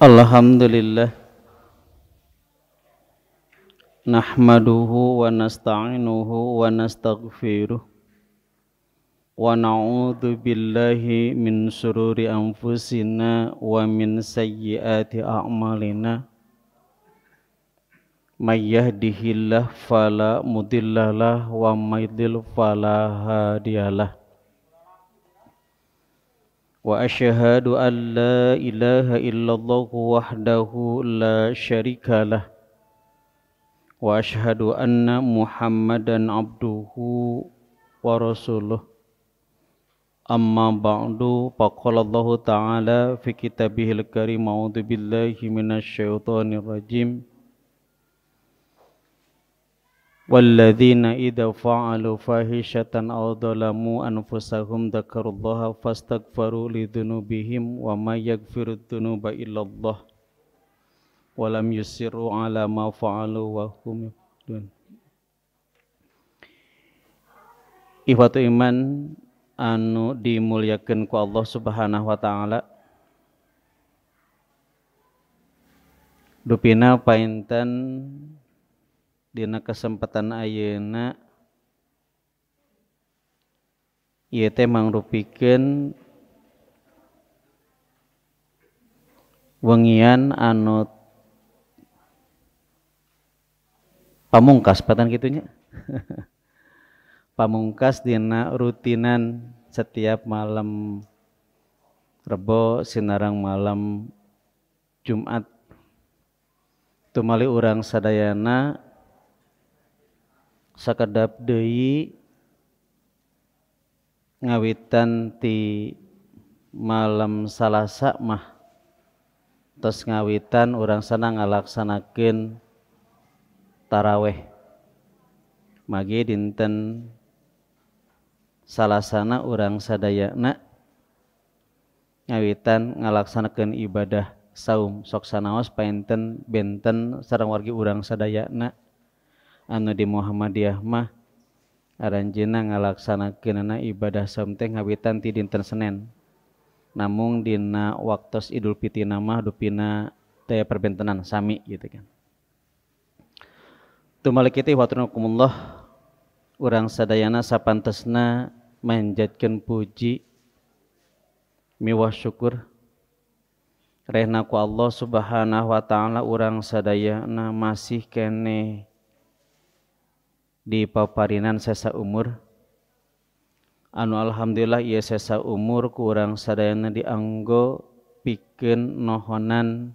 Alhamdulillah nahmaduhu wa nasta'inuhu wa nastaghfiruh wa na'udzu billahi min syururi anfusina wa min sayyiati a'malina may yahdihillahu fala mudhillalah wa may yudlil fala hadiyalah. Wa asyhadu an la ilaha illallah wahdahu la syarikalah wa asyhadu anna Muhammadan abduhu wa rasuluh. Amma ba'du, faqala Allahu ta'ala fi kitabihil karim, a'udzu billahi minasyaitonir rajim. Walladzina idza fa'alu fahishatan aw dhalamu anfusahum dzakarullaha fastaghfaru lidzunubihim wa may yaghfiru dzunuba illallah wa lam yusirru ala ma fa'alu wa hum ya'lamun. Ikhwatu iman anu dimuliakeun ku Allah Subhanahu wa taala, dupina painten dina kesempatan ayeuna ieu teh mangrupikeun wengian anu pamungkas patan kitu nya. Pamungkas dina rutinan setiap malam Rebo sinarang malam Jumat. Tumali urang sadayana sakedap deui ngawitan ti malam Salasa mah tos ngawitan urang sana ngalaksanakeun taraweh. Magi dinten Salasana urang sadayana ngawitan ngalaksanakeun ibadah saum. Sok sanaos painten benten sareng wargi urang sadayana anu di Muhammadiyah mah aranjeunna ngalaksanakeunana ibadah saum teh ngawitan ti dinten Senen. Namung dina waktos Idul Fitri mah dupina teh perbentenan sami gitu kan. Tumalik kitu watrunakumullah, urang sadayana sapantesna manjatkeun puji miwah syukur rehna ku Allah Subhanahu wa taala urang sadayana masih keneh di paparinan sesa umur anu alhamdulillah ieu sesa umur ku urang sadayana dianggo pikeun nohonan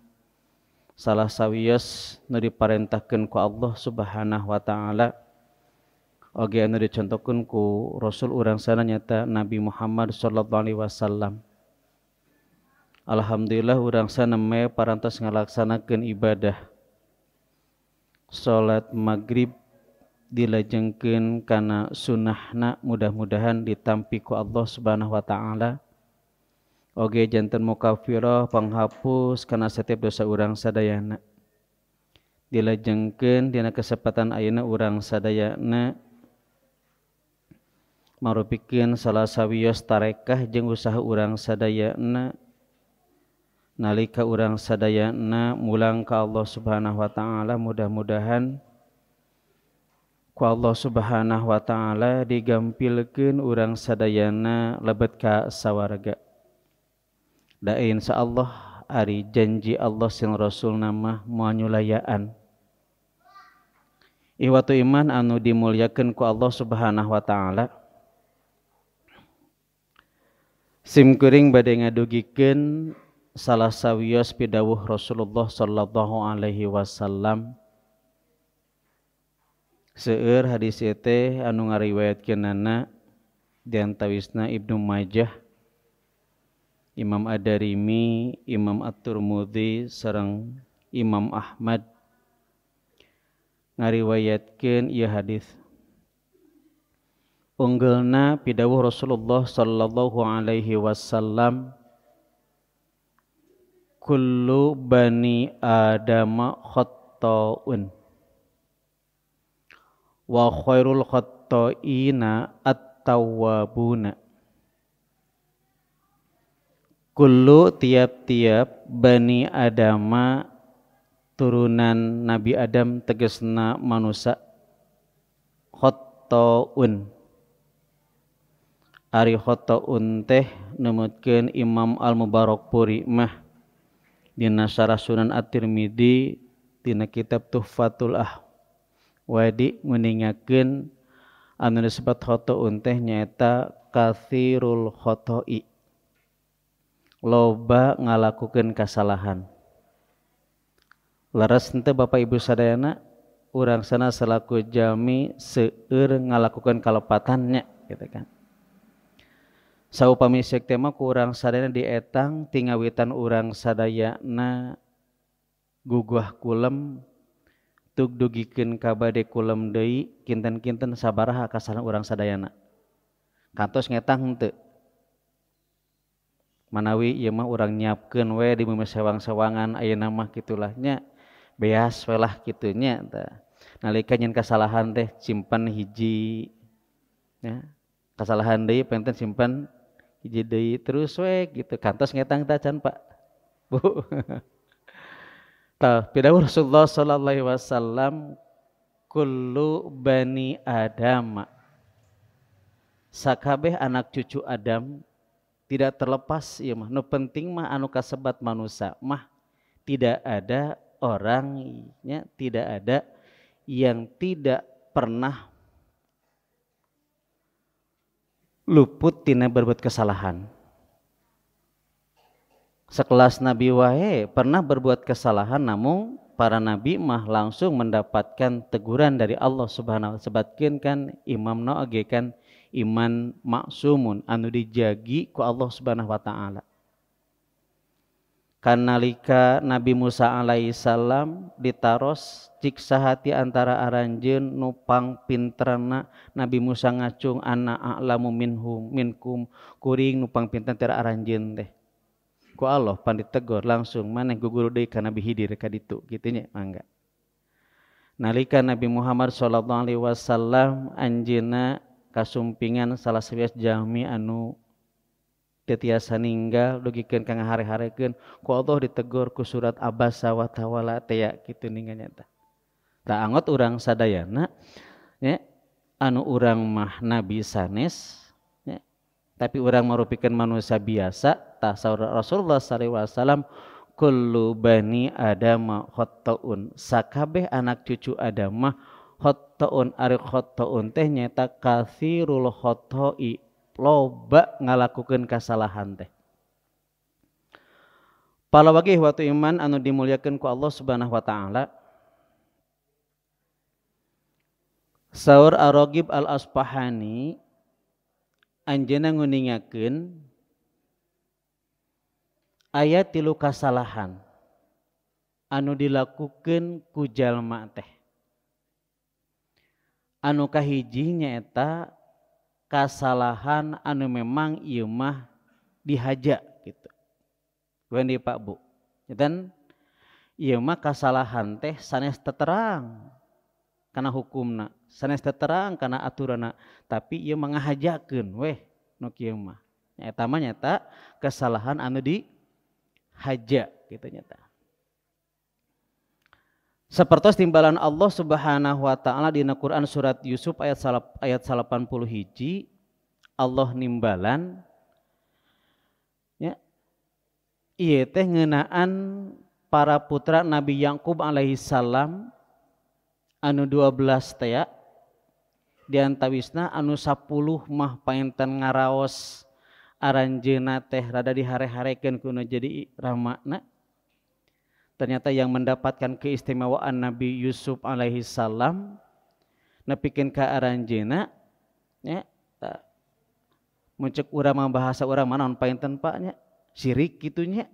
salah sawios nu diparentahkeun ku Allah Subhanahu wa taala oge anu dicontohkeun ku Rasul urang sadayana nyata Nabi Muhammad sallallahu alaihi wasallam. Alhamdulillah urang sadayana parantos ngalaksanakeun ibadah salat maghrib dilajengkeun kana sunahna, mudah-mudahan ditampi ku Allah Subhanahu wa taala oge janten mukafirah panghapus kana setiap dosa urang sadayana. Dilajengkeun dina kesempatan ayeuna urang sadayana marupikeun salah sawios tarekah jeung usaha urang sadayana nalika urang sadayana mulang ka Allah Subhanahu wa taala, mudah-mudahan ku Allah Subhanahu wa taala digampilkeun urang sadayana lebet ka sawarga. Da insyaallah ari janji Allah sing Rasul mah moal nyulayaan. Ihwatu iman anu dimuliakeun ku Allah Subhanahu wa taala, sim kuring bade ngadugikeun salah sawios pidawuh Rasulullah sallallahu alaihi wasallam. Seueur hadis teh anu ngariwayatkeunana diantawisna Ibnu Majah, Imam Ad-Darimi, Imam At-Tirmidzi sareng Imam Ahmad ngariwayatkeun ieu hadis. Unggeulna pidawuh Rasulullah sallallahu alaihi wasallam, kullu bani adama khata'un wa khairul khatta'ina at-tawwabuna. Kullu tiap-tiap bani Adama turunan Nabi Adam tegesna manusia khotoun. Ari khotoun teh numutkeun Imam Al-Mubarakpuri mah dina Syarah Sunan At-Tirmidzi dina kitab Tuhfatul Ahwadi nguningakeun anu disebut khotoun teh nyaeta katsirul khotoi, loba ngalakukeun kasalahan. Leres henteu Bapak Ibu sadayana, urang sana selaku jalmi seueur ngalakukeun kalepatannya gitu kan. Saupami seuk teh mah ku urang sadayana dietang tingawitan urang sadayana guguah kulem tug dugikeun ka bade kulem deui kinten-kinten sabaraha kasalahan urang sadayana. Kantos ngetang henteu. Manawi ieu mah urang nyiapkeun we di bumi sewang-sewangan ayeuna mah kitulah nya, beas we lah kitu nya tah. Nalika nyeun kasalahan teh simpen hiji nya, kasalahan deui penten simpen hiji deui terus we gitu. Kantos ngetang teh can Pak Bu. Tah pidawuh Rasulullah sallallahu alaihi wasallam kullu bani Adam, sakabeh anak cucu Adam tidak terlepas ieu mah. Nu penting mah anu kasebat manusia mah tidak ada orangnya, tidak ada yang tidak pernah luput tina berbuat kesalahan. Sekelas Nabi wae pernah berbuat kesalahan, namun para nabi mah langsung mendapatkan teguran dari Allah Subhanahu wa taala. Sebatkeun kan imam na oge kan iman maksumun anu dijagi ku Allah Subhanahu wa taala. Kanalika Nabi Musa alaihi salam ditaros cik sahati antara aranjeun nu pangpinterna, Nabi Musa ngacung ana a'lamu minhum minkum, kuring nu pangpinter teh aranjeun teh. Ku Allah pan ditegor langsung maneh guguru deui ka Nabi Khidir ka ditu kitu nya mangga. Nalika Nabi Muhammad sallallahu alaihi wasallam anjeunna kasumpingan salah sawios jalmi anu teu tiasa ninggal dugikeun ka ngahare-harekeun ku Allah ditegur ku surat Abasa wa Tawalla teh ya kitu ninggal nya tah. Tah angot urang sadayana nya anu urang mah nabi sanes nya, tapi urang marupikeun manusia biasa. Tah saur Rasulullah sallallahu alaihi wasallam kullu bani Adama khotoun, sakabeh anak cucu Adam mah khotoun. Ari khotoun teh nyaeta katsirul khotoi, loba ngalakukeun kasalahan teh. Palawagih waktu iman anu dimuliakeun ku Allah Subhanahu wa taala. Saur Ar-Raghib Al-Asfahani anjeunna nguningakeun aya tilu kasalahan anu dilakukeun ku jalma teh. Anu kahiji nyaeta kasalahan anu memang ieu mah dihaja gitu. Wendi Pak Bu. Dan ieu mah kasalahan teh sanes teterang kana hukumna, sanes teterang kana aturanna, tapi ieu mah ngahajakeun weh nu kieu mah. Eta mah nyaeta kesalahan anu dihaja gitu nyata. Sapertos timbalan Allah Subhanahu wa taala dina Quran surat Yusuf ayat 81 Allah nimbalan ya, ieu teh ngeunaan para putra Nabi Yakub alaihi salam anu 12 teh ya, di antawisna anu 10 mah painten ngaraos aranjeuna teh rada dihare-harekeun kuno jadi ramana. Ternyata yang mendapatkan keistimewaan Nabi Yusuf alaihi salam nepikeun ka aranjeuna nya, mun ceuk urang mah bahasa urang mah naon painten Pak nya, sirik kitu nya.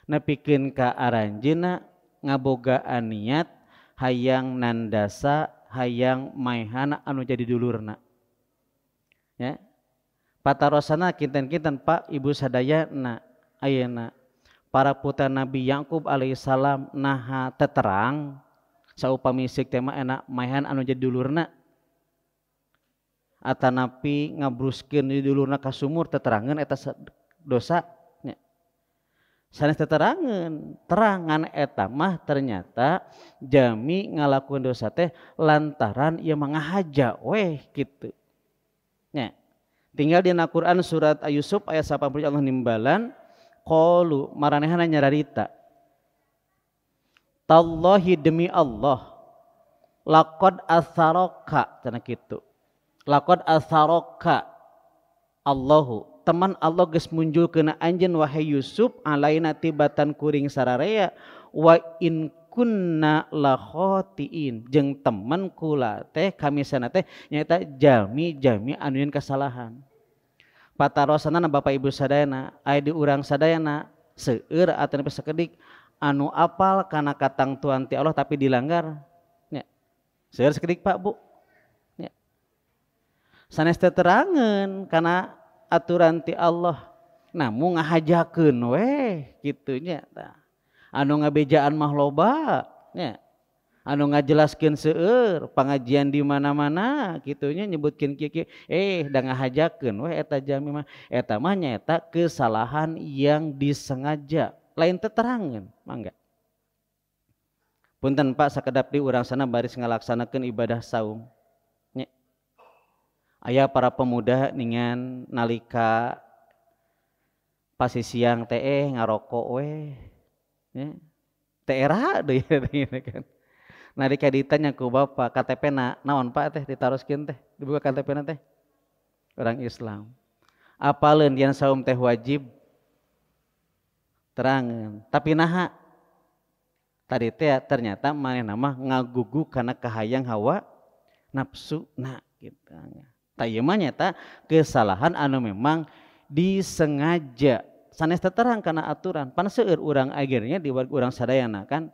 Nepikeun ka aranjeuna ngabogaan niat hayang nandasa hayang maehana anu jadi dulurna ya. Patarosana kinten-kinten Pak Ibu sadayana ayeuna para putra Nabi Yakub alaihissalam naha teterang saupami sik tema enak maehan anu jadi dulurna atanapi ngabruskeun di dulurna ka sumur teterangeun eta dosa. Sanes teterangan, terangan eta mah ternyata jami ngalakuan dosa teh lantaran ieu mah ngahaja weh kitu. Nya. Tinggal dina Quran surat Yusuf ayat 80 Allah nimbalan qalu maranehna nyararita. Tallahi demi Allah laqad asaraka cenah kitu. Laqad asaraka Allahu teman Allah geus munjulkeun anjeun wahai Yusuf alaina tibatan kuring sararea wa in kunna la khatiin jeung teman kula teh kami sana teh nyaeta jami-jami anu nyeun kesalahan. Patarosanana Bapak Ibu sadayana aya di urang sadayana seueur atawa sakedik anu apal kana katangtuan ti Allah tapi dilanggar nya. Seueur sakedik Pak Bu nya. Sanes teu terangeun kana aturan ti Allah namun ngahajakeun weh kitu nya tah. Anu ngabejaan mah loba nya, anu ngajelaskeun seueur pangajian di mana-mana kitu nya nyebutkeun kieu-kieu da ngahajakeun weh eta jami mah eta mah nyaeta kesalahan yang disengaja lain teterangeun mangga. Punten Pak sakedap di urang sana baris ngalaksanakeun ibadah saum nya. Aya para pemuda ningan nalika pasi siang teh ngarokok weh nya. Teh era deui kan. Nalika ditanya ku bapak KTP na naon Pak teh ditaroskeun teh dibuka KTP na teh orang Islam. Apaleun yen saum teh wajib terangeun tapi naha tadi teh ternyata manehna mah ngagugu kana kahayang hawa nafsu na gitu. Tah ieu mah nyaeta kesalahan anu memang disengaja sanes terang kana aturan pan seueur urang akhirnya di urang sadayana kan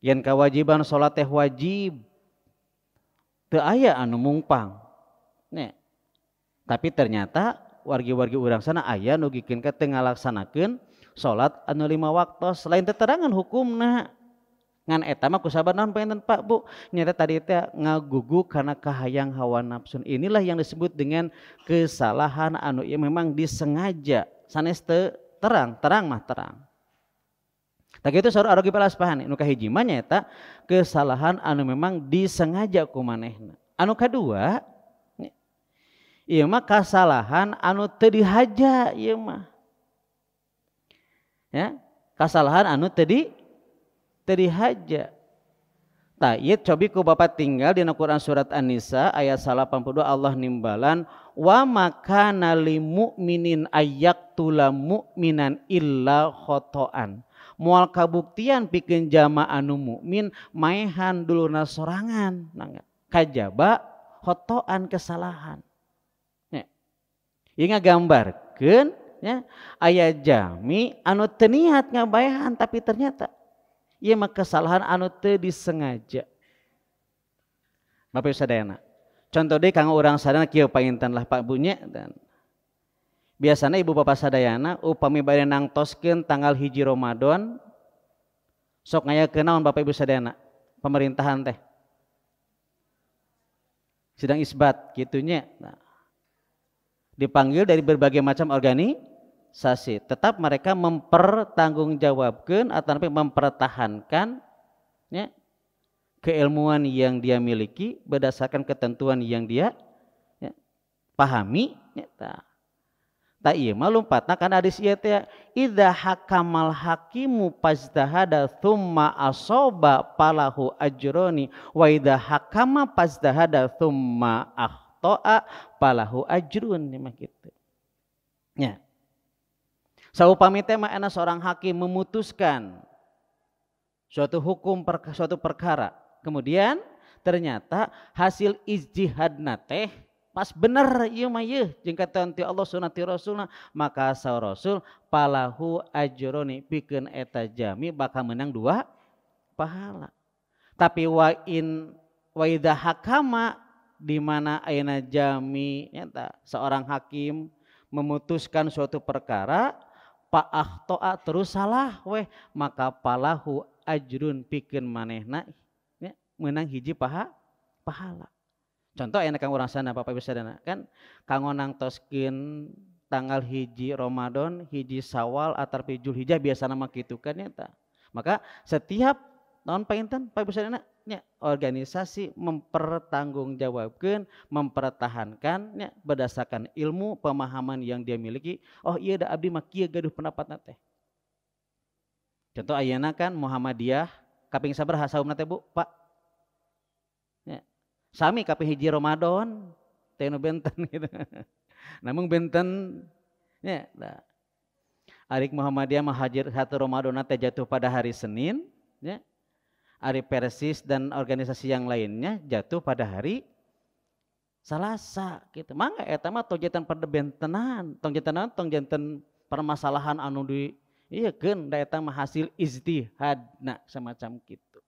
yen kewajiban salat teh wajib teu aya anu mungpang nya. Tapi ternyata wargi-wargi urang sana aya nu gikeun ka teu ngalaksanakeun salat anu 5 waktu selain teterangan hukumna ngan eta mah kusabar naon panginten Pak Bu nyata tadi teh ngagugu kana kahayang hawa nafsu. Inilah yang disebut dengan kesalahan anu ieu memang disengaja sanes teu terang, terang mah terang. Tah kitu saur Ar-Raghib Al-Asfahani nu kahiji mah nyaeta kesalahan anu memang disengaja ku manehna. Anu kadua ieu mah kasalahan anu teu dihaja ieu mah. Ya, kasalahan anu teu dihaja. Tah ieu cobi ku bapak tinggal dina Quran surat An-Nisa ayat 82 Allah nimbalan wa makana lil mu'minin ayyaqtula mu'minan illa khotoan. Moal kabuktian pikeun jama anu mukmin maehan dulurna sorangan kajaba khotoan kesalahan. Nya. Ieu ngagambarkeun nya aya jami anu teu niat ngabaehan tapi ternyata ieu mah kesalahan anu teu disengaja. Bapak Ibu sadayana. Contoh deui kanggo urang sadayana kieu panginten lah Pak Bu nya dan biasana ibu bapak sadayana upami bade nangtoskeun tanggal 1 Ramadan sok ngayakeun naon Bapak Ibu sadayana pemerintahan teh sidang isbat kitu nya. Nah, dipanggil dari berbagai macam organisasi tetap mereka mempertanggungjawabkan atau mempertahankan ya, keilmuan yang dia miliki berdasarkan ketentuan yang dia ya, pahami ya, tak ieu mah lompatna kana hadis ieu teh idza hakamal hakimu fazdahada thumma asoba palahu ajroni wa idza hakama fazdahada thumma akhta'a palahu ajrun mah kitu nya. Saupami teh mah seorang hakim memutuskan suatu hukum suatu perkara, kemudian ternyata hasil ijtihadna teh pas bener ieu mah yeuh jeung kataon ti Allah sunnah ti Rasulna, maka saur Rasul palahu ajroni pikeun eta jami bakal menang 2 pahala. Tapi wa in wa idza hakama di mana ayeuna jami nyata seorang hakim memutuskan suatu perkara pa akhtoa terus salah weh maka palahu ajrun pikeun manehna nya meunang 1 pahala. Contoh aya kang urang sana Bapak Ibu sadayana kan kanggo nangtoskeun Tanggal 1 Ramadan, 1 Syawal atau Zulhijjah biasa nama kitu kan nyata. Maka setiap tahun panginten Pak Ibu sadayana nya organisasi mempertanggungjawabkeun, mempertahankan nya berdasarkan ilmu pemahaman yang dia miliki. Oh iya da abdi mah kieu gaduh pendapatna teh. Contoh ayeuna kan Muhammadiyah kaping sabaraha saumna teh Bu, Pak? Nya. Sami kaping 1 Ramadan teh nu benten gitu. Namun benten nya da. Ari Muhammadiyah mah hajir 1 Ramadan teh jatuh pada hari Senin nya. Ari Persis dan organisasi yang lainnya jatuh pada hari Salasa gitu. Mangga eta mah tong janten perbentenan, tong janten tong janten permasalahan anu di iya keun da eta mah hasil ijtihadna semacam kitu.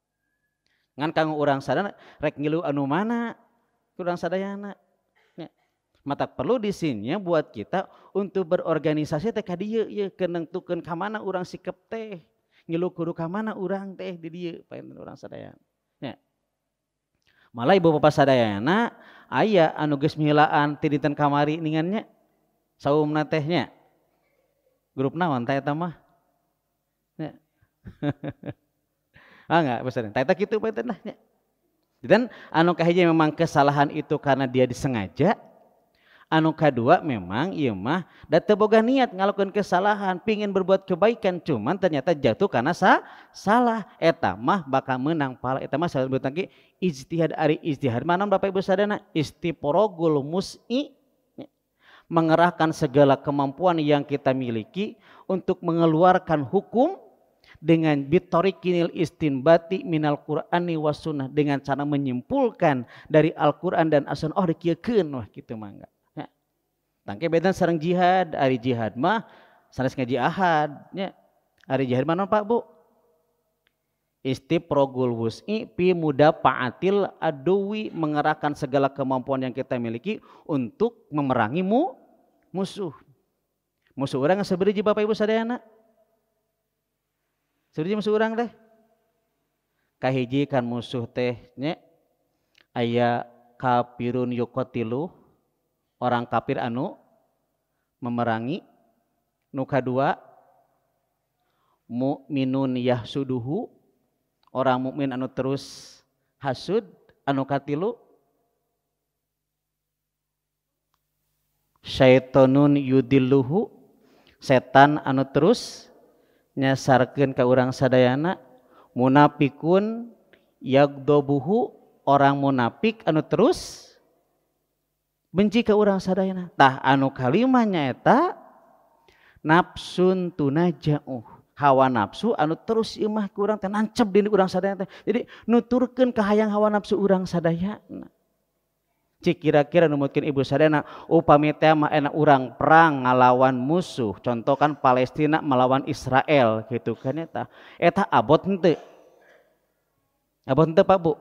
Ngan kanggo urang sadayana rek ngilu anu mana urang sadayana. Nya. Mata perlu di sini buat kita untuk berorganisasi teh ka dieu ieu keun nengtukeun ka mana urang sikep teh. Ngilu kudu ka mana urang teh di dieu painten urang sadayana. Nya. Malah ibu bapak sadayana aya anu geus mihilaan ti dinten kamari ningan nya saumna teh nya. Grup naon teh eta mah? Nya. Ah enggak besar. Tah eta kitu painten lah nya. Dan anu kahiji memang kesalahan itu karena dia disengaja. Anu kadua memang ieu mah da teu boga niat ngalakukeun kesalahan, pingin berbuat kebaikan cuman ternyata jatuh karena salah. Eta mah bakal menang pahala. Eta mah disebut lagi ijtihad. Ari ijtihad mana Bapak Ibu sadayana? Istiprogul mus'i, mengerahkan segala kemampuan yang kita miliki untuk mengeluarkan hukum dengan bitorikinil istinbati minal Qur'ani was sunnah, dengan cara menyimpulkan dari Al-Qur'an dan As-Sunnah. Oh dikieukeun wah kitu mangga. Tangke beda sareng jihad, ari jihad mah sanes ngaji ahad nya. Ari jihad mah naon Pak Bu? Istiprogul wus'i fi mudafa'atil aduwi, mengerahkan segala kemampuan yang kita miliki untuk memerangi musuh. Musuh urang sabeureji Bapak Ibu sadayana? Sabeureji musuh urang teh? Kahiji kan musuh teh nya aya kafirun yuqatilu, orang kafir anu memerangi. Nu kadua mukminun yahsuduhu, orang mukmin anu terus hasud. Anu katilu syaitonun yudilluhu, setan anu terus nyasarkeun ka urang sadayana. Munafikun yagdobuhu, orang munafik anu terus benci ke urang sadayana. Tah anu kalima nyaeta nafsun tunaja'uh, hawa nafsu anu terus imah ku urang teh nancep di urang sadayana teh. Jadi nuturkeun ka hayang hawa nafsu urang sadayana. Cik kira-kira numutkeun ibu sadayana upami teh mah enak urang perang ngalawan musuh, contoh kan Palestina melawan Israel gitu kan eta. Eta abot henteu? Abot henteu Pak Bu?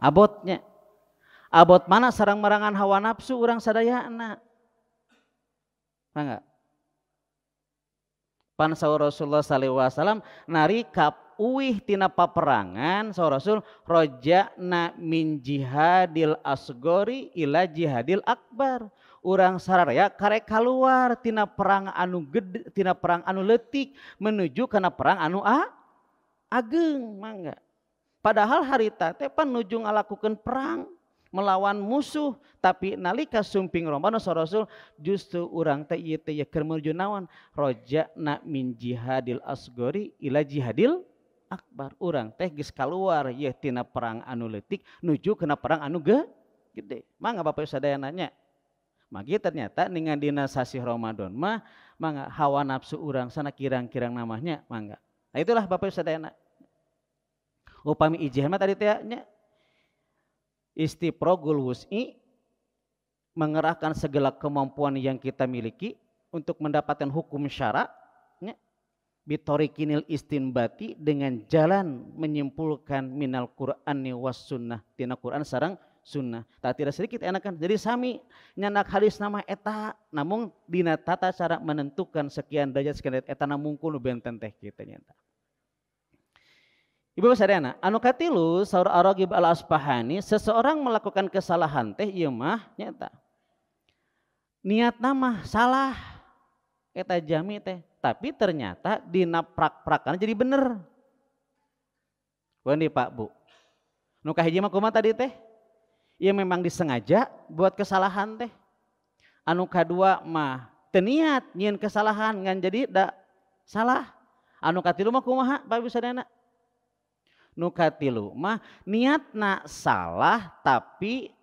Abotnya. Abot mana sarang merangan hawa nafsu urang sadayana. Mangga. Pan saur Rasulullah sallallahu alaihi wasallam nari uwih tina paperangan saur Rasul roja'na min jihadil asgori ila jihadil akbar. Urang sararea karek kaluar tina perang anu gede, tina perang anu leutik menuju kana perang anu ageng, mangga. Padahal harita teh pan nuju ngalakukeun perang melawan musuh, tapi nalika sumping Ramadan saur Rasul justru urang teh ieu teh keur menuju naon? Roja'na min jihadil asgori ila jihadil akbar. Urang teh geus kaluar yeuh tina perang anu leutik nuju kana perang anu gede. Mangga Bapak Ibu sadayana nya. Magi ternyata dengan dina sasih Ramadan mah mangga hawa nafsu urang sana kirang-kirang namanya mangga. Nah itulah Bapak Ibu sadayana. Upami ijtihad mah tadi teh nya istiprogul wus'i, mengerahkan segala kemampuan yang kita miliki untuk mendapatkan hukum syara, bitorikinil istinbati, dengan jalan menyimpulkan minal Qur'ani was sunnah, tina Qur'an sareng sunnah. Tak tidak sedikit enakan. Jadi sami nyanak hadis nama eta, namun dina tata cara menentukan sekian derajat sekian derajat eta namungkul nu benten teh kitu nyata. Ibu sadayana, anu katilu saur Ar-Raghib Al-Asfahani, seseorang melakukan kesalahan teh ieu mah nyata. Niat mah salah eta jami teh, tapi ternyata dina prak-prakan jadi bener. Wani Pak Bu. Nu kahiji mah kumaha tadi teh? Ya memang disengaja buat kesalahan teh. Anu kadua mah teu niat nyieun kesalahan ngan jadi da salah. Anu katilu mah kumaha Pak Ibu sadayana? Nu katilu mah niatna salah tapi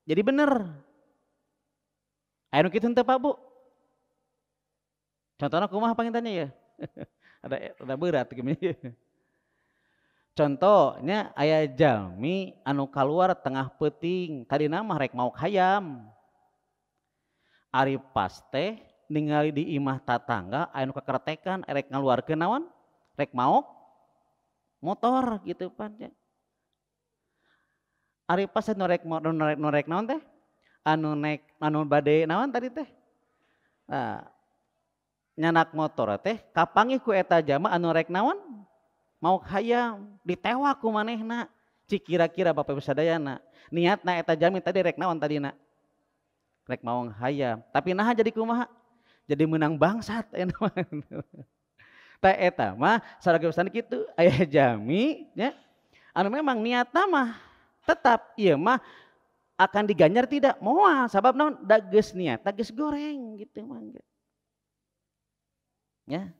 jadi bener. Aya nu kitu henteu Pak Bu? Contohna kumaha pangintennya ya? Ada berat gini. Contohnya aya jalmi anu kaluar tengah peuting, tadina mah rek maok hayam. Ari pas teh ningali di imah tatangga aya nu kakertekan rek ngaluarkeun naon? Rek maok motor gitu pan ya. Ari pas nu rek naon teh? Anu naik anu bade naon tadi teh? Nah, nyanak motor teh kapanggih ku eta jama anu rek naon? Maok hayam, ditewak ku manehna. Cik kira-kira Bapak Ibu sadayana, niatna eta jami tadi rek naon tadina? Rek maong hayam, tapi naha jadi kumaha? Jadi menang bangsat eta mah. Tah eta mah sareng kitu aya jami nya anu memang niatna mah tetap ieu mah akan diganjar tidak moal sabab naon da geus niat, da geus goreng gitu mah. Ya.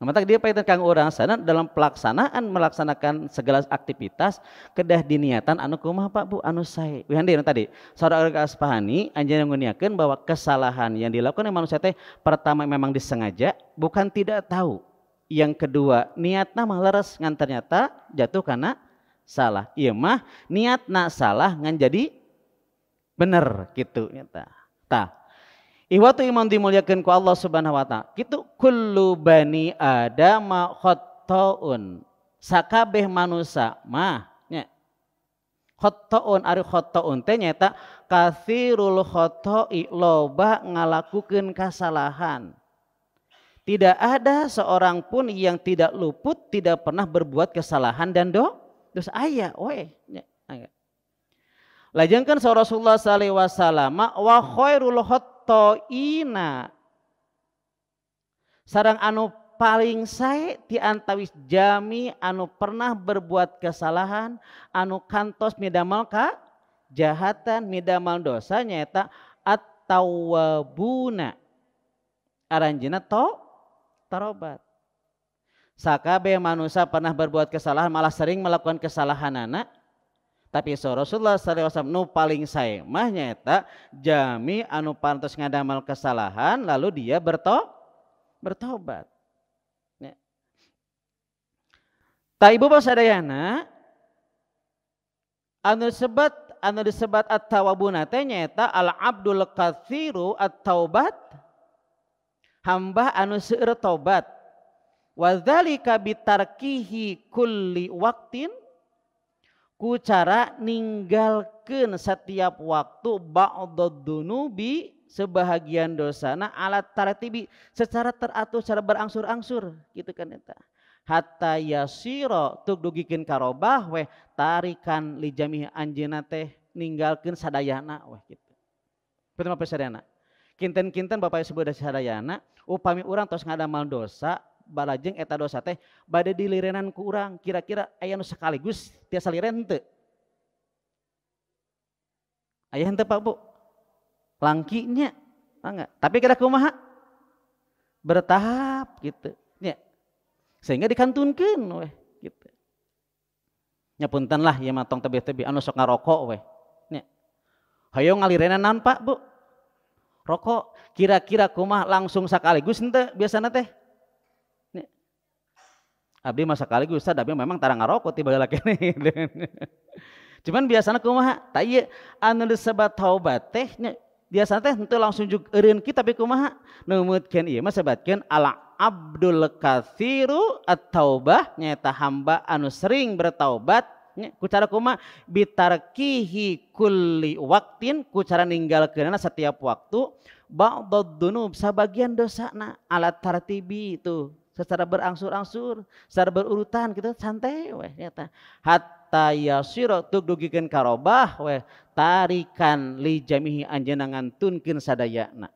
Nah, dia paitan kang urang sana dalam pelaksanaan melaksanakan segala aktivitas kedah diniatan anu kumaha Pak Bu anu sae. Wihan deui tadi saudara Aspahani anjeunna nguniakeun bahwa kesalahan yang dilakukan oleh manusia teh pertama memang disengaja bukan tidak tahu. Yang kedua niatna mah leres ngan ternyata jatuh karena salah. Ieu mah niatna salah ngan jadi bener kitu nyata. Tah. Ihwatu iman dimuliakan ku Allah Subhanahu wa ta'ala. Kitu kullu bani adama khata'un. Sakabeh manusa mah nya. Khata'un ari khata'un teh nyaeta katsirul khata'i loba ngalakukeun kasalahan. Tidak ada seorang pun yang tidak luput tidak pernah berbuat kesalahan dan dosa aya we nya. Lajengkeun Rasulullah sallallahu alaihi wasallam wa khairul khata'ina sareng anu paling sae ti antawis jami anu pernah berbuat kesalahan anu kantos midamal ka jahatan midamal dosa nyaeta at-tawwabuna aranjeunna tarobat. Sakabeh manusia pernah berbuat kesalahan malah sering melakukan kesalahanana. Tapi Rasulullah sallallahu alaihi wasallam nu paling sae mah nyaeta jami anu pantos ngadamal kesalahan lalu dia bertobat. Ya. Ta ibu bapak sadayana anu disebat at-tawwabuna teh nyaeta al-abdul katsiru at-taubat hamba anu seueur tobat wa dzalika bitarkihi kulli waqtin ku cara ninggalkeun setiap waktu ba'dad dunubi sebahagian dosana alat tartibi secara teratur secara berangsur-angsur gitu kan eta hatta yasira tuk dugikeun karobah weh tarikan li jami anjeunna teh ninggalkeun sadayana weh gitu. Betul apa sadayana? Kinten-kinten Bapak Ibu sadayana upami urang tos ngadamal dosa balajeng eta dosa teh bade dilirenan ku urang kira-kira aya nu sekaligus tiasa liren henteu? Aya henteu Pak Bu? Langkinya enggak. Tapi kira kumaha? Bertahap gitu nya. Sehingga dikantunkeun weh gitu. Nya punten lah ieu mah tong tebih-tebih anu sok ngarokok weh nya. Hoyong ngalirenan naon Pak Bu? Rokok. Kira-kira kumaha langsung sekaligus henteu biasana teh? Abdi mah sekaligus Ustaz, abdi memang tara ngarokok tiba laki nih. Cuman biasana kumaha? Tah ieu anu disebat taubat teh nya biasana teh henteu langsung jug eureun ki tapi kumaha? Numutkeun ieu mah sebatkeun al abdul katsiru at-taubah nyaeta hamba anu sering bertaubat nya ku cara kumaha? Bitarkihi kulli waqtin ku cara ninggalkeunana setiap waktu ba'dad dunub sabagian dosana alat tartibi itu Secara berangsur-angsur, secara berurutan gitu santai weh nyata. Hatta yasira tug dugikeun karobah weh tarikan li jamihi anjeunna ngantunkeun sadayana.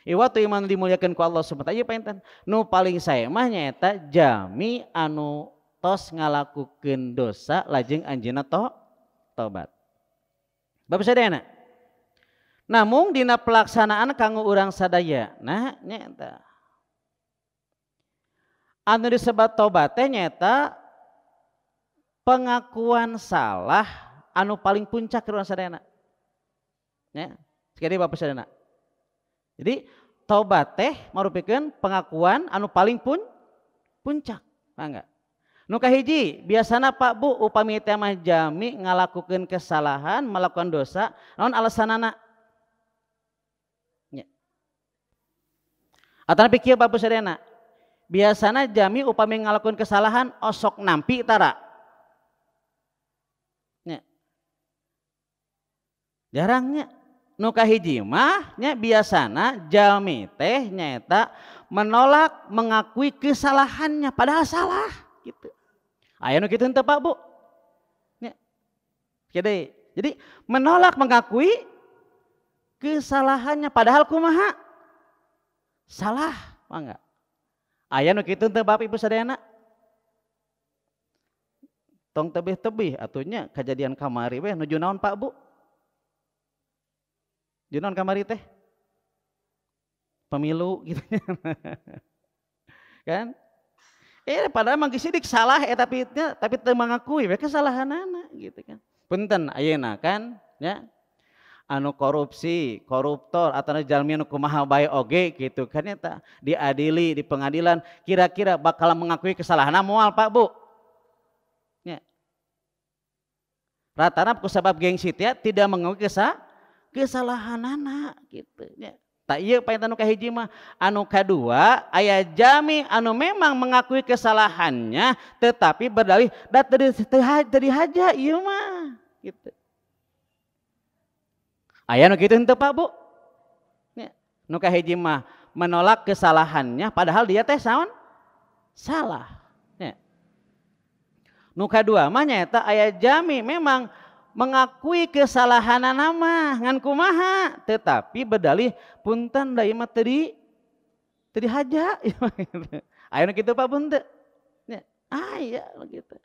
Iwatu iman dimuliakeun ku Allah subhanahu wa ta'ala panten nu paling sae mah nyaeta jami anu tos ngalakukeun dosa lajeng anjeunna tobat. Bapak sadayana. Namung dina pelaksanaan kanggo urang sadaya nah nyaeta anu disebat tobat teh nyaeta pengakuan salah anu paling puncak urang sadayana. Ya, sekali Bapak sadayana. Jadi tobat teh marupikeun pengakuan anu paling puncak, mangga. Nu kahiji biasana Pak Bu upami teh mah jami ngalakukeun kesalahan, melakukan dosa, naon alasanana? Nya. Atanapi kieu Bapak sadayana. Biasana jami upami ngalakukeun kesalahan osok nampi tara. Nya. Jarangnya. Nu kahiji mah nya biasana jalmi teh nyaeta menolak mengakui kesalahannya padahal salah gitu. Aya nu kitu henteu Pak Bu? Nya. Jadi menolak mengakui kesalahannya padahal kumaha? Salah, mangga. Aya nu kitu henteu Bapak Ibu sadayana? Tong tebih-tebih atunya kejadian kamari weh nuju naon Pak Bu? Junon kamari teh pemilu gitu kan? Padahal mangki sidik salah tapi teu mengakui we kesalahanana gitu kan. Punten ayeuna kan ya. Anu korupsi, koruptor atau jalmi anu kumaha bae oge gitu kan eta diadili di pengadilan kira-kira bakal mengakui kesalahanna moal Pak Bu. Ya. Rata-rata ku sabab gengsi teh tidak mengakui kesalahanana gitu nya. Tak ieu painten anu kahiji mah, anu kadua aya jami anu memang mengakui kesalahannya tetapi berdalih da teu dihaja ieu mah gitu. Aya nu kitu henteu Pak Bu? Nya, nu kahiji mah menolak kesalahannya padahal dia teh saon? Salah nya. Nu kadua mah nyaeta aya jami memang mengakui kesalahanana mah ngan kumaha tetapi berdalih punten da ieu mah teu dihaja. Aya nu kitu Pak Bu henteu? Nya, aya nu kitu.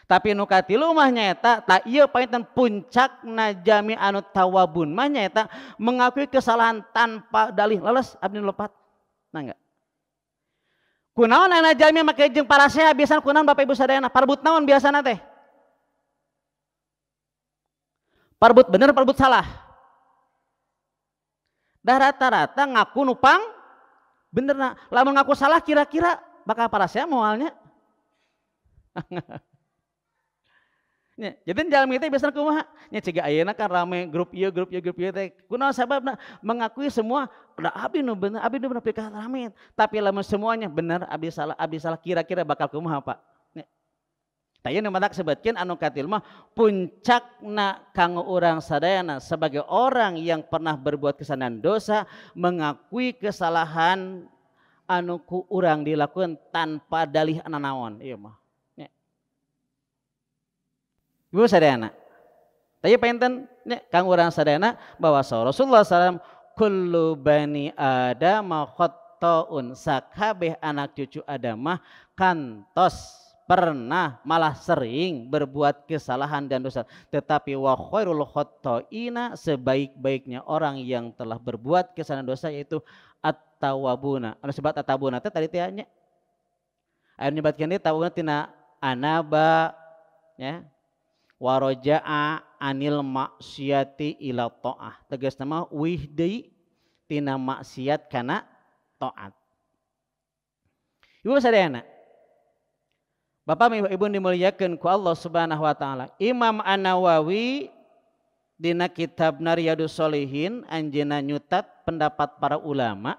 Tapi nu katilu mah nyaeta ta ieu painten puncakna jami anu tawabun mah nyaeta mengakui kesalahan tanpa dalih leles abdi nu lepat. Mangga. Kunaon aya jami make jeung parasea biasana kunaon Bapak Ibu sadayana parbut naon biasana teh? Parbut bener, parbut salah. Dah rata-rata ngaku nupang bener nah. Lamun ngaku salah kira-kira bakal parasea moalnya. Nya, jadi jalmi teh biasana kumaha? Nya ciga ayeuna kan rame grup ieu, grup ieu, grup ieu teh. Kunaon sababna? Mengakui semua da abdi nu bener, abdi nu bener pikah rame. Tapi lamun semuanya bener, abdi salah kira-kira bakal kumaha Pak? Tah ieu nu matak sebutkeun anu katil mah puncakna kanggo urang sadayana sebagai orang yang pernah berbuat kesalahan dosa mengakui kesalahan anu ku urang dilakukan tanpa dalih nanaon ieu mah. Nya. Ibu sadayana. Tah ieu painten nya kanggo urang sadayana bahwa Rasulullah sallallahu alaihi wasallam kullu bani adam khata'un sakabeh anak cucu Adam mah kantos pernah malah sering berbuat kesalahan dan dosa. Tetapi wa khairul khata'ina sebaik-baiknya orang yang telah berbuat kesalahan dosa yaitu at-tawwabuna. Anu sebat at-tawwabuna teh tadi teh nya. Aya nyebatkeun deui tawwabuna tina anaba ya. Wa raja'a anil maksiati ila ta'ah. Tegasna mah wih deui tina maksiat kana taat. Ibu sadayana. Bapak Ibu dimuliakan ku Allah Subhanahu wa taala. Imam An-Nawawi dina kitab Riyadhus Shalihin anjeunna nyutat pendapat para ulama.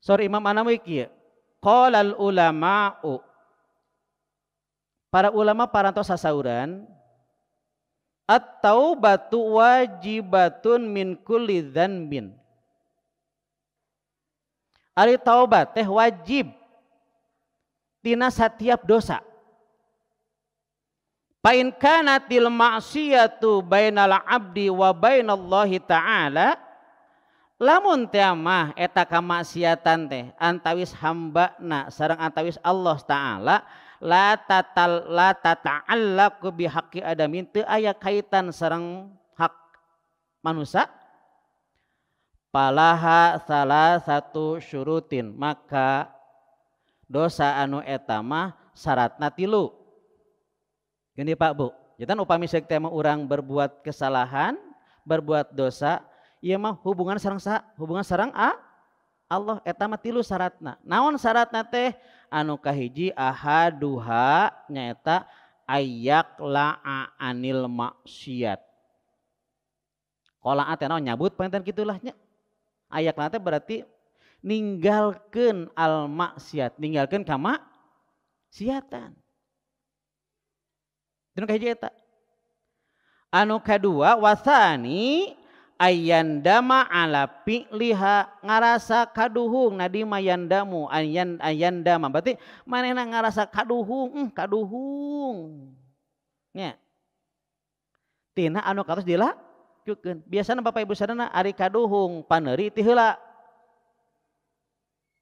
Sorry Imam An-Nawawi kieu, qalal ulama'u. Para ulama parantos sasauran at-taubatu wajibatun min kulli dzanbin. Ari taubat teh wajib tina setiap dosa. Fa in kanatil ma'siyatu bainal abdi wa bainallahi ta'ala, lamun teh mah eta kamaksiatan teh antawis hambana sareng antawis Allah ta'ala, la tatal la tata'allaqu bi haqqi adamin, teu aya kaitan sareng hak manusia, palaha salah satu syurutin, maka dosa anu eta mah syaratna tilu. Gini Pak Bu, jadi upami seuk teh mah urang berbuat kesalahan, berbuat dosa, ieu mah hubungan sareng saha? Hubungan sareng Allah, eta mah tilu syaratna. Naon syaratna teh? Anu kahiji ahaduha nyaeta ayak la'a anil maksiat. Qola'a teh naon nyabut panginten kitulah nya. Ayak la'a teh berarti ninggalkeun al maksiat, ninggalkeun kamaksiatan. Anu kahiji eta. Anu kadua wasani ayandama ala fi'liha, ngarasa kaduhung nadima yandamu ayan ayandama berarti manehna ngarasa kaduhung, kaduhung nya tina anu katos dilakukeun. Biasana Bapak Ibu sadana ari kaduhung paneuri ti heula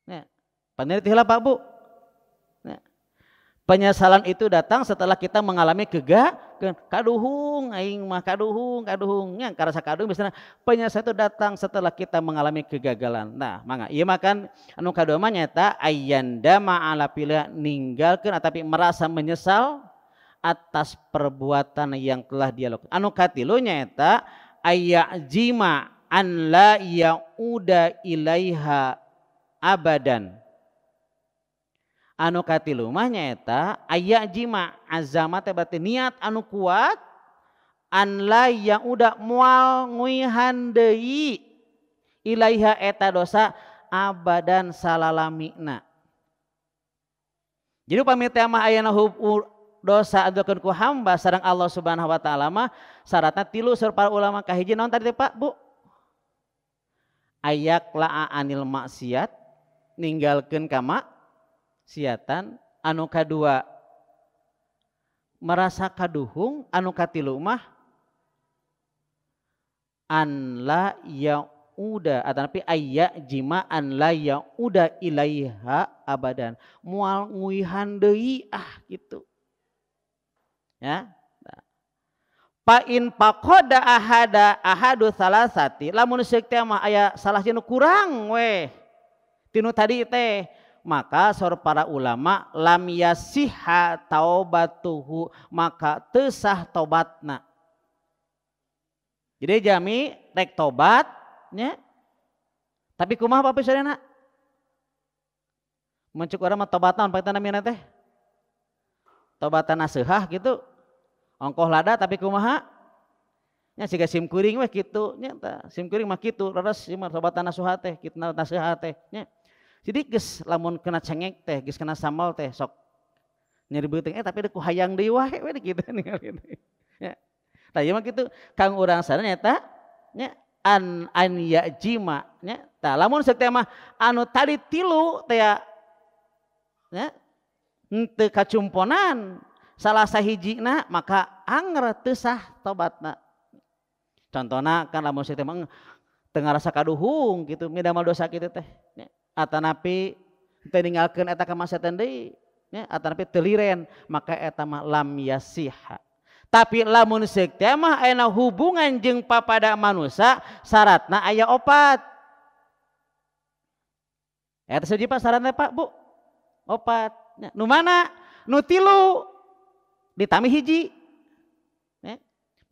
nya, paneuri ti heula Pak Bu. Penyesalan itu datang setelah kita mengalami kaduhung aing mah kaduhung kaduhung nya karasa kaduhung. Biasanya penyesalan itu datang setelah kita mengalami kegagalan. Nah, mangga ieu mah kan anu kadua mah nyaeta ayandama ala pila, ninggalkeun atapi merasa menyesal atas perbuatan yang telah dia lakukan. Anu katilu nyaeta ayajima an la yauda ilaiha abadan. Anu katilu mah nyaeta aya jima azama teh berarti niat anu kuat an la yauda moal nguihan deui ilaiha eta dosa abadan salalamina. Jadi upami teh mah ayana dosa adukeun ku hamba sareng Allah Subhanahu wa taala mah syaratna tilu saur para ulama. Kahiji naon tadi teh Pak Bu? Ayak la'a anil maksiat, ninggalkeun kama siatan. Anu kadua merasa kaduhung. Anu katilu mah an la yauda atanapi ayya jima an la yauda ilaiha abadan, moal nguihan deui ah gitu ya. Fa in faqada ahada ahadu salasati, lamun seuk teh mah aya salah nu kurang weh tinu tadi teh, maka saur para ulama lam yasiha taubatuhu, maka teu sah tobatna. Jadi jami rek tobat nya, tapi kumaha Bapak sadayana? Mun cek urang mah tobat naon pakai namina teh? Tobatan naseuhah gitu. Ongkoh lada tapi kumaha? Nya siga sim kuring weh kitu nya tah. Sim kuring mah kitu, leres ieu mah tobatan nasuha teh, kitu naseuhah teh nya. Jadi geus lamun kena cengek teh, geus kena sambal teh sok nyeri beuteung tapi ku hayang deui wae we kitu ningali teh. Ya. Tah ieu mah kitu kang urang sadaya nyaeta nya an an yajima nya. Tah lamun seuk teh mah anu tadi tilu teh nya henteu kacumponan salah sahijina maka anger teu sah tobatna. Contohna kan lamun seuk teh mah teu ngarasa kaduhung kitu midamal dosa kitu teh nya. Atanapi teu ninggalkeun eta kamaksiatan deui nya, atanapi teu liren, maka eta mah lam yasiha. Tapi lamun seuk teh mah aya hubungan jeung papada manusia syaratna aya opat. Eta seji Pak syaratna Pak Bu? Opat. Nu mana? Nu tilu ditambah hiji.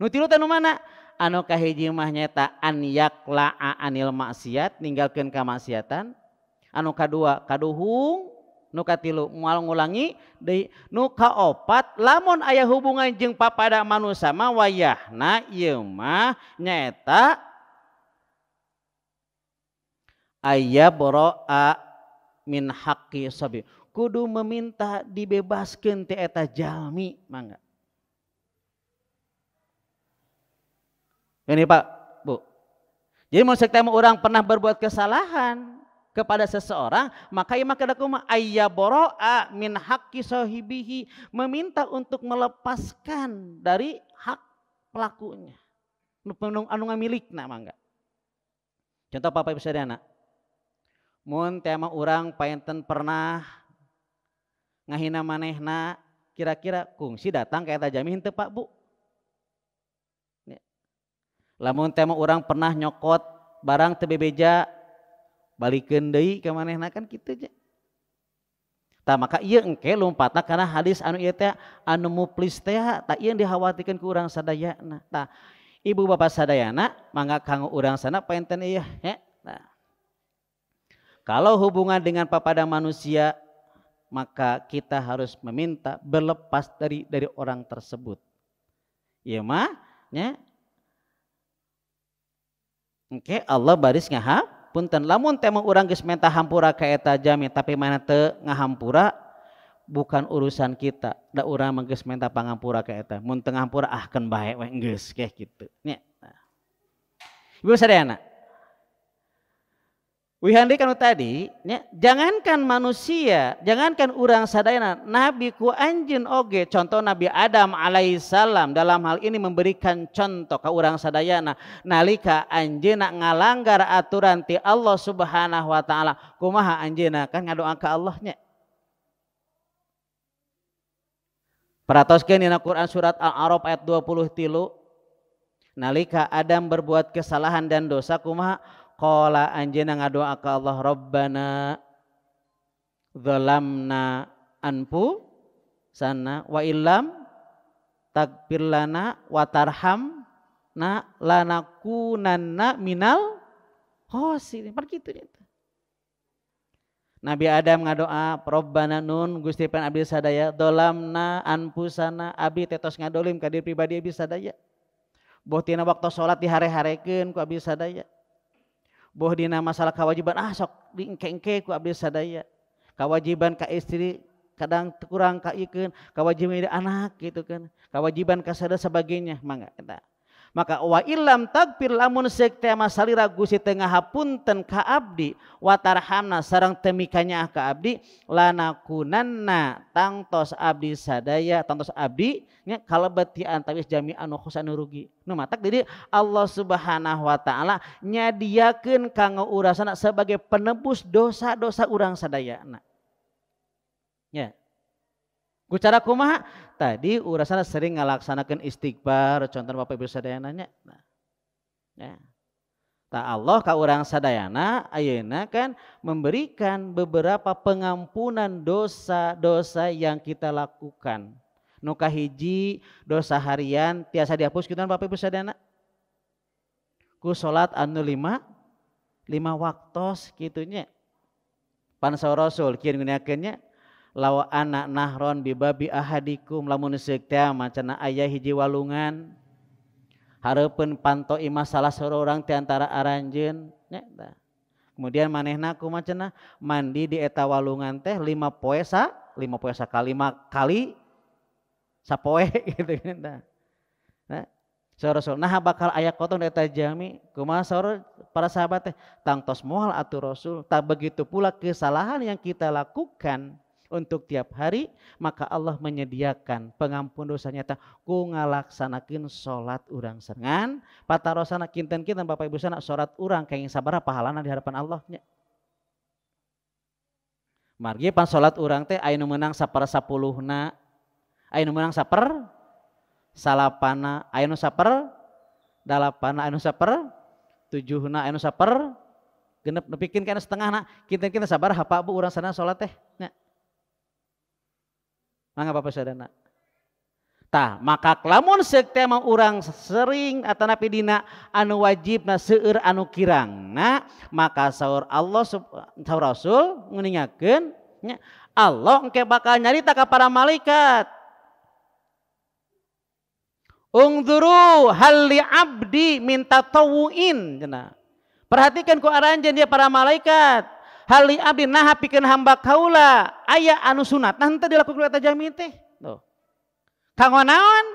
Nu tilu teh nu mana? Anu kahiji mah nyaeta an yaqla'a anil maksiat, ninggalkeun kamaksiatan. Anu kadua kaduhung, nu katilu moal ngulangi deui, nu kaopat lamun aya hubungan jeung papada manusia mah wayahna ieu mah nyaeta aya boro'a min haqqi sabi, kudu meminta dibebaskeun ti eta jalmi mangga. Ini Pak Bu. Jadi mun seuk teh orang pernah berbuat kesalahan kepada seseorang, maka ieu mah kada kumaha ayyabara'a min haqqi sahibihi, meminta untuk melepaskan dari hak pelakunya. Anu ngamilikna mangga. Contoh Bapak Ibu sadayana. Mun teh mah urang painten pernah ngahina manehna, kira-kira kungsi datang ka eta jami henteu Pak Bu? Lamun teh mah urang pernah nyokot barang teu bebeja, balikeun deui ka manehna kan kitu nya. Tah maka ieu engke lompatna kana hadis anu ieu teh anu muflis teh, tah ieu dikhawatirkeun ku urang sadayana. Tah ibu bapak sadayana mangga kanggo urang sana painten ieu nya. Nah, kalau hubungan dengan papada manusia, maka kita harus meminta berlepas dari orang tersebut. Ieu mah nya. Engke Allah baris ngahapunten. Lamun teh mah urang geus menta hampura ka eta jami tapi mana teu ngahampura, bukan urusan kita. Da urang mah geus menta pangampura ka eta. Mun teu ngahampura ah keun bae we geus keh kitu nya. Ibu sadayana. Wihandi kanu tadi nya, jangankan manusia, jangankan urang sadayana, nabi ku anjeun oge, contoh Nabi Adam alaihissalam dalam hal ini memberikan contoh ka urang sadayana nalika anjeunna ngalanggar aturan ti Allah Subhanahu wa taala, kumaha anjeunna kan ngadoa ka Allah nya. Peratoskeun dina Quran surat Al-A'raf ayat 23, nalika Adam berbuat kesalahan dan dosa kumaha? Qala anjeunna ngadoa ka Allah, Rabbana zalamna anfusana wa illam taghfir lana wa tarhamna lanakunanna minal khosirin. Par kitu nya. Nabi Adam ngadoa, Rabbana nun Gusti pan abdi sadaya, zalamna anfusana, abdi tetos ngadolim ka diri pribadi abdi sadaya. Boh tina waktu salat dihare-harekeun ku abdi sadaya. Boh dina masalah kewajiban ah sok diengke-engke ku abdi sadaya. Kewajiban ka istri kadang kurang kaikeun, kewajiban anak gitu kan, kewajiban ka sada sebagainya mangga eta. Maka wa illam tagfir lamun seuk teh masalira Gusti teu ngahapunten ka abdi wa tarhamna sareng teu mikanyaah ka abdi lanakunanna tangtos abdi sadaya tangtos abdi nya kalebet ti antawis jami anu khusanu rugi. Nu matak jadi Allah Subhanahu wa taala nyadiakeun kanggo urasana sebagai penebus dosa-dosa urang sadayana. Ya. Ku cara kumaha? Tadi urasana sering ngalaksanakeun istighfar, contoh Bapak Ibu sadayana nya. Nah. Ya. Ta Allah ka urang sadayana ayeuna kan memberikan beberapa pengampunan dosa-dosa yang kita lakukan. Nu kahiji dosa harian tiasa dihapus kitu Bapak Ibu sadayana. Ku salat anu lima waktos kitu nya. Pan saur Rasul kieu ngeunakeun nya, lawa anak nahron bibabi ahadikum lamun seuk teh macanna aya hiji walungan hareupeun panto imah salah seorang ti antara aranjeun nya. Kemudian manehna kumaha cenah mandi di eta walungan teh 5 poe sa 5 poe sakali 5 kali sapoe gitu kan. Nah, saur Rasul nah bakal aya koton eta jami kumaha saur para sahabat teh tangtos moal atuh Rasul. Tak begitu pula kesalahan yang kita lakukan untuk tiap hari, maka Allah menyediakan pengampun dosanya ta ku ngalaksanakeun salat urang sengan patarosana kinten-kinten Bapak Ibu sana salat urang kenging sabaraha pahalana di hadapan Allah nya. Margi pan salat urang teh aya nu meunang 1/10-na, aya nu meunang 1/9-na, aya nu 1/8-na, aya nu 1/7-na, aya nu 1/6 nepikeun kana setengahna. Kinten-kinten sabaraha Pak Bu urang sana salat teh nya. Mangga Bapak sadana. Tah, maka lamun seuk teh mah urang sering atanapi dina anu wajibna seueur anu kirangna, maka saur Allah saur Rasul nguningakeun nya, Allah engke bakal nyarita ka para malaikat. Ungzuru hal li abdi min tatawuin cenah. Perhatikan ku aranjeun dia para malaikat. Hal li abdi naha pikeun hamba kaula aya anu sunat nah henteu dilakukeun eta jami teh. Tuh. Kanggo naon?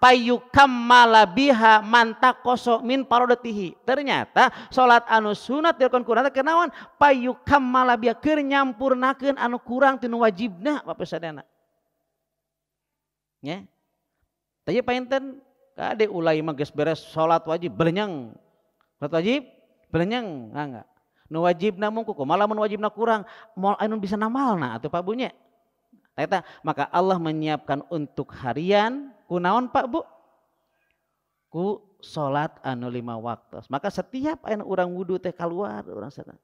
Payukammala biha mantakoso min parodatihi. Ternyata salat anu sunat dilakukan kurang teh kenaon? Payukammala biha keur nyampurnakeun anu kurang tinu wajibna Bapak sadayana. Nya. Tah painten kade ulai mah geus beres salat wajib belenyeng. Salat wajib belenyeng, mangga. Nu wajibna mung kumaha lamun wajibna kurang, moal anu bisa namalna atuh Pak Bu nya. Eta maka Allah menyiapkan untuk harian kunaon Pak Bu? Ku salat anu 5 waktu. Maka setiap anu urang wudu teh kaluar urang sana.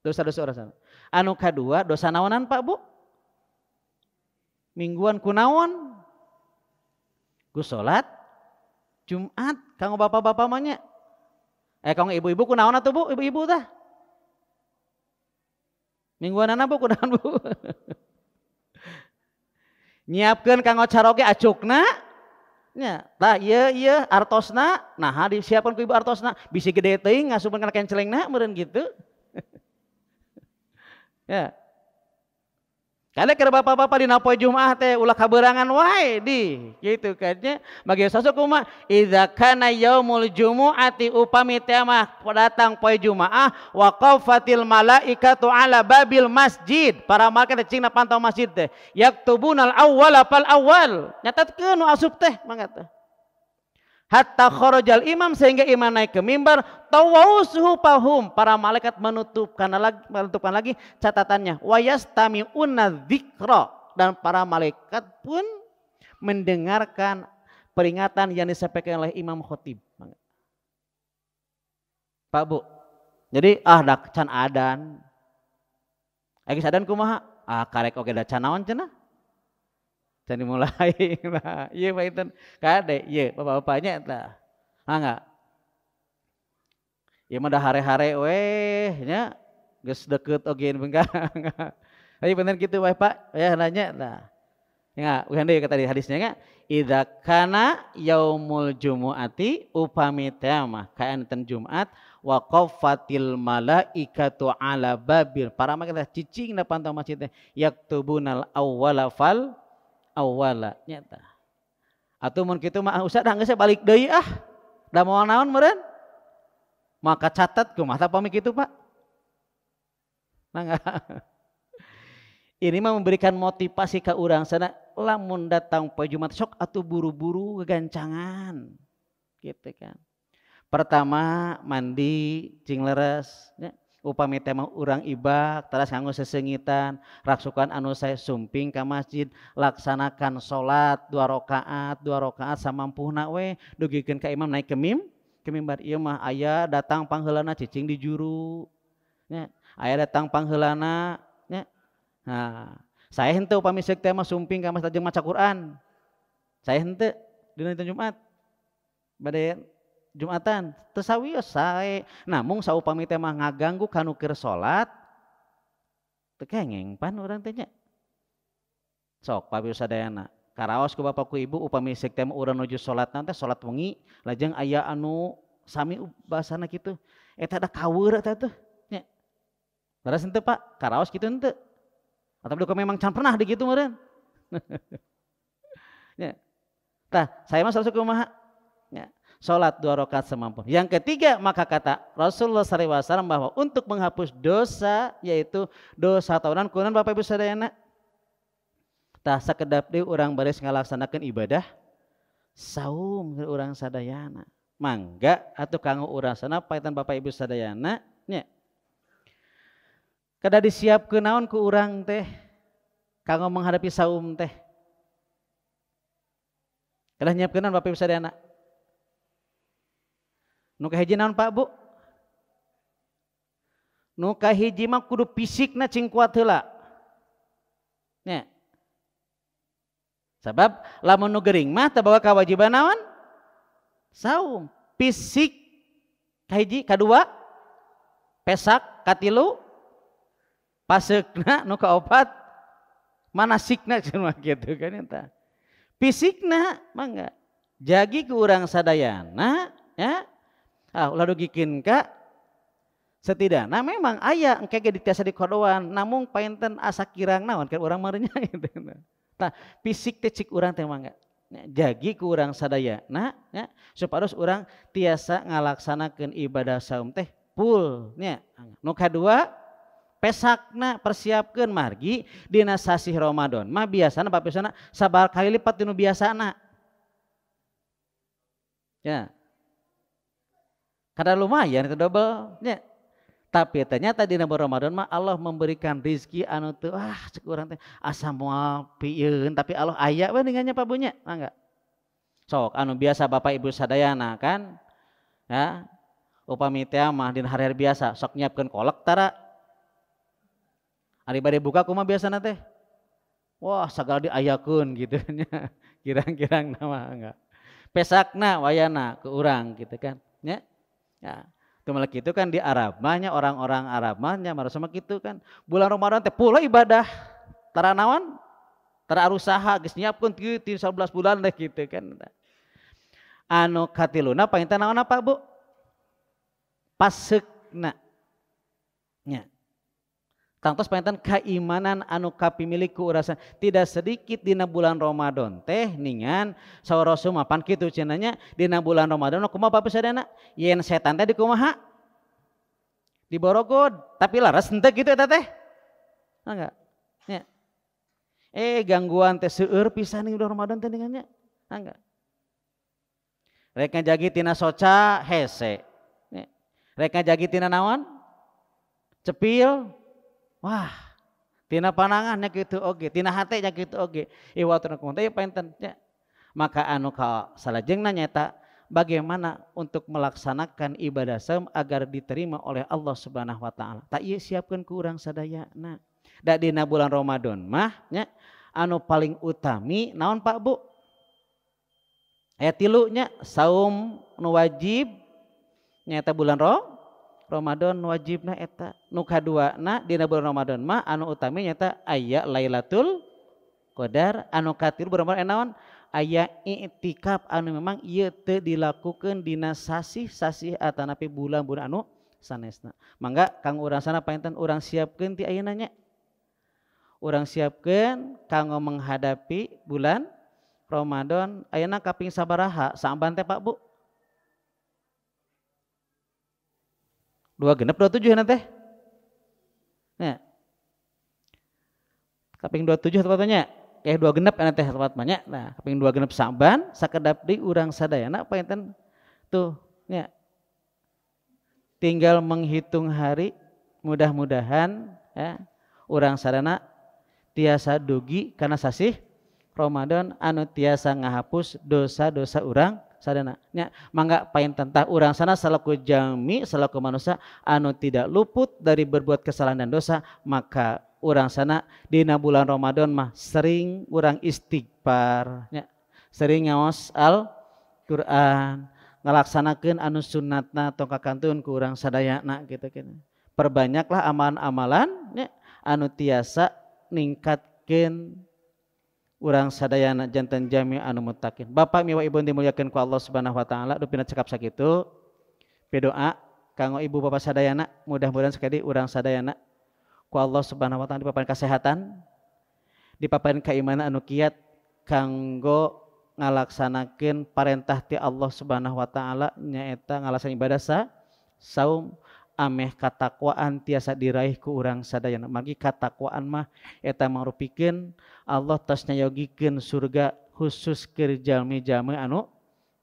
Dosa-dosa urang sana. Anu kadua dosa naonan Pak Bu? Mingguan kunaon? Ku salat Jumat kanggo bapak-bapak mah nya. Kanggo ibu-ibu kunaon atuh Bu? Ibu-ibu tah. Mingguanana Bu kunaon Bu? Nyiapkeun kanggo caroge acukna nya. Tah ieu ieu artosna, naha disiapkeun ku ibu artosna, bisi gede teuing ngasupan kana kencelengna meureun kitu. Ya. Kade keur bapak-bapak dina poe Jumaah teh ulah kabeurangan wae di gitu kan nya. Bagi sosok kumaha idza kana yaumul jumu'ati upami teh mah datang poe Jumaah waqafatil malaikatu ala babil masjid. Para malaikat teh cingna pantau masjid teh yaktubunal awwala fal awwal. Nyatetkeun nu asup teh mangga teh. Hatta kharajal imam sehingga imam naik ke mimbar tawausuhu pahum para malaikat menutupkan lagi catatannya wayastami'una dzikra dan para malaikat pun mendengarkan peringatan yang disampaikan oleh imam khotib. Pak Bu, jadi dak can adan. Geus adan kumaha? Karek oge da can naon cenah? Can dimulai. Nah, ieu Pak Inten kade ieu bapak-bapaknya eta. Mangga. Ieu mah da hare-hare weh nya geus deukeut oge bengkang. Tapi bener kitu wae Pak, ya nanya tah. Enggak, ulah deui kata di hadisnya enggak? Idza kana yaumul jumu'ati upami teh mah kaen Jumat waqafatil malaikatu ala babil. Para malaikat cicing na pantau masjid teh yaktubunal awwala fal awwala nyata. Atuh mun kitu mah usah dah geus balik deui ah. Da moal naon meureun? Maka catat kumaha tah pami kitu Pak? Mangga. Ini mah memberikan motivasi ka urang sana lamun datang poe Jumat sok atuh buru-buru gegancangan. Gitu kan. Pertama mandi cing leres nya. Upami teh mah urang ibak teras nganggo sesengitan raksukan anu sae sumping ka masjid laksanakan salat 2 rakaat samampuhna we dugikeun ka imam naik ke mimbar ieu mah aya datang pangheulana cicing di juru nya aya datang pangheulana nya. Nah saya henteu upami seuk teh mah sumping ka masjid jeung maca Quran saya henteu dina Jumat bade Jumatan teu sawios sae namung saupami teh mah ngaganggu kanu keur salat teu kengeng pan urang teh nya. Sok papi sadayana karaos ku bapak ku ibu upami seuk teh mah urang nuju salatna teh salat wengi lajeng aya anu sami bahasana kitu eta da kaweur eta tuh nya. Leres henteu Pak karaos kitu henteu atau duka memang can pernah di kitu meureun. Nya. Tah saya mah selalu kumaha nya. Salat 2 rakaat semampu. Yang ketiga maka kata Rasulullah SAW bahwa untuk menghapus dosa yaitu dosa tahunan kunan Bapak Ibu sadayana. Tah sakedap deui urang baris ngalaksanakeun ibadah saum urang sadayana. Mangga atuh kanggo urang sana paitan Bapak Ibu sadayana nya. Kedah disiapkeun naon ku urang teh kanggo menghadapi saum teh. Kedah nyiapkeun naon Bapak Ibu sadayana? Nu kahiji naon Pak Bu? Nu kahiji mah kudu fisikna cing kuat heula. Nya. Sabab lamun nu gering mah teu boga kewajiban naon? Saum. Fisik kahiji, kadua pesak, katilu paseukna, nu kaopat manasikna cenah kitu kan eta. Fisikna mangga jagi ku urang sadayana ya. Ulah dugikeun ka setidakna memang aya engke ge ditiasa dikodoan namung painten asa kirang naon kan urang mah nya gitu. Tah fisik teh cik urang teh mangga. Jagi ku urang sadayana nya supados urang tiasa ngalaksanakeun ibadah saum teh full nya. Nu kadua pesakna persiapkeun margi dina sasih Ramadan mah biasana Bapak Ibu sabar kali lipat dinu biasana. Ya. Kada lumayan itu double nya. Tapi ternyata dina bulan Ramadan mah Allah memberikan rizki anu teu ah cek urang teh asa moal pieun tapi Allah aya we ningannya Pak Bu nya, mangga. Sok anu biasa Bapak Ibu sadayana kan ya upami teh mah dina hari-hari biasa sok nyiapkeun kolek tara. Ari bade buka kumaha biasana teh? Wah sagala diayakeun gitu nya. Kirang-kirang nama enggak. Pesakna wayana ke urang gitu kan nya. Ya. Tumalak itu kan di Arab mah nya orang-orang Arab mah nya marasa mah kitu kan. Bulan Ramadan teh pula ibadah. Tara naon? Tara arusaha geus nyiapkeun ti 11 bulan deh gitu kan. Anu katiluna panginten naon Pak Bu? Paseukna. Nya. Tangtos panginten keimanan anu kapimilik ku urang tidak sedikit dina bulan Ramadan teh ningan saur Rasul mah pan kitu cenah nya dina bulan Ramadan kumaha Bapak sadayana yen setan teh dikumaha diborogod tapi laras henteu kitu eta teh enggak nya gangguan teh seueur pisan ning bulan Ramadan teh ningan nya enggak rek ngajagi tina soca hese nya rek ngajagi tina naon cepil. Wah, tina panangan nya kitu oge, tina hate nya kitu oge. Iwatun kumaha teh panten nya. Maka anu ka salajengna nyaeta bagaimana untuk melaksanakan ibadah saum agar diterima oleh Allah Subhanahu wa taala. Tak ieu siapkeun ku urang sadayana. Da dina bulan Ramadan mah nya anu paling utami naon Pak Bu? Aya tilu nya saum nu wajib nyaeta bulan Ramadan wajibna eta. Nu kaduana dina bulan Ramadan mah anu utami nyaeta aya Lailatul Qadar, anu katilu bulan Ramadan naon? Aya i'tikaf anu memang ieu teu dilakukeun dina sasih-sasih atanapi bulan-bulan anu sanesna. Mangga kang urang sana panginten urang siapkeun ti ayeuna nya. Urang siapkeun kanggo menghadapi bulan Ramadan ayeuna kaping sabaraha Sa'ban teh Pak Bu? 2 genep 27 nanti. Nah. Kaping 27 tepatnya. Kayak 2 genep nanti tepatnya. Nah, kaping 2 genep Sa'ban sakedap di urang sadayana panginten tuh nya. Tinggal menghitung hari, mudah-mudahan ya urang sadayana tiasa dugi kana sasih Ramadan anu tiasa ngahapus dosa-dosa urang sadana nya. Mangga painten tah urang sana selaku jami selaku manusia anu tidak luput dari berbuat kesalahan dan dosa, maka urang sana dina bulan Ramadan mah sering urang istighfar nya, sering ngaos Al-Qur'an, ngalaksanakeun anu sunnatna tong kakantun ku urang sadayana gitu kan. Perbanyaklah amalan-amalan nya anu tiasa ningkatkeun urang sadayana janten jami anu muttaqin. Bapak miwa ibu dimuliakeun ku Allah Subhanahu wa taala, dupina cekap sakitu. Doa kanggo ibu bapak sadayana, mudah-mudahan sekali urang sadayana ku Allah Subhanahu wa taala dipaparin kesehatan, dipaparin keimanan anu kiat kanggo ngalaksanakeun parentah ti Allah Subhanahu wa taala nyaeta ngalaksanakeun ibadah saum ameh katakwaan tiasa diraih ku urang sadayana. Margi katakwaan mah eta mangrupikeun Allah tos nyayogikeun surga khusus keur jalmi-jalmi anu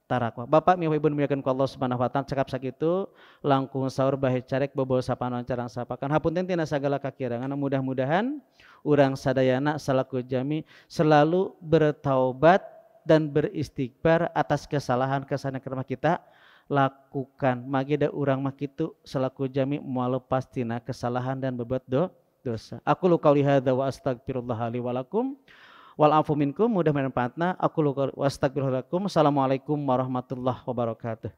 tarakwa. Bapak miwa ibu dimuliakeun ku Allah Subhanahu wa taala, cekap sakitu langkung saur bahe carek bobol sapanon carang sapakan. Hapunten tina sagala kakirangan, mudah-mudahan urang sadayana salaku jami selalu bertaubat dan beristighfar atas kesalahan-kesalahan yang kita lakukan. Magida urang mah kitu selaku jami moal lepas tina kesalahan dan berbuat dosa. Aku lu qauli hadza wa astagfirullah li wa lakum wal afu minkum. Mudah-mudahan manfaatna. Aku lu wa astagfirullah lakum. Assalamualaikum warahmatullahi wabarakatuh.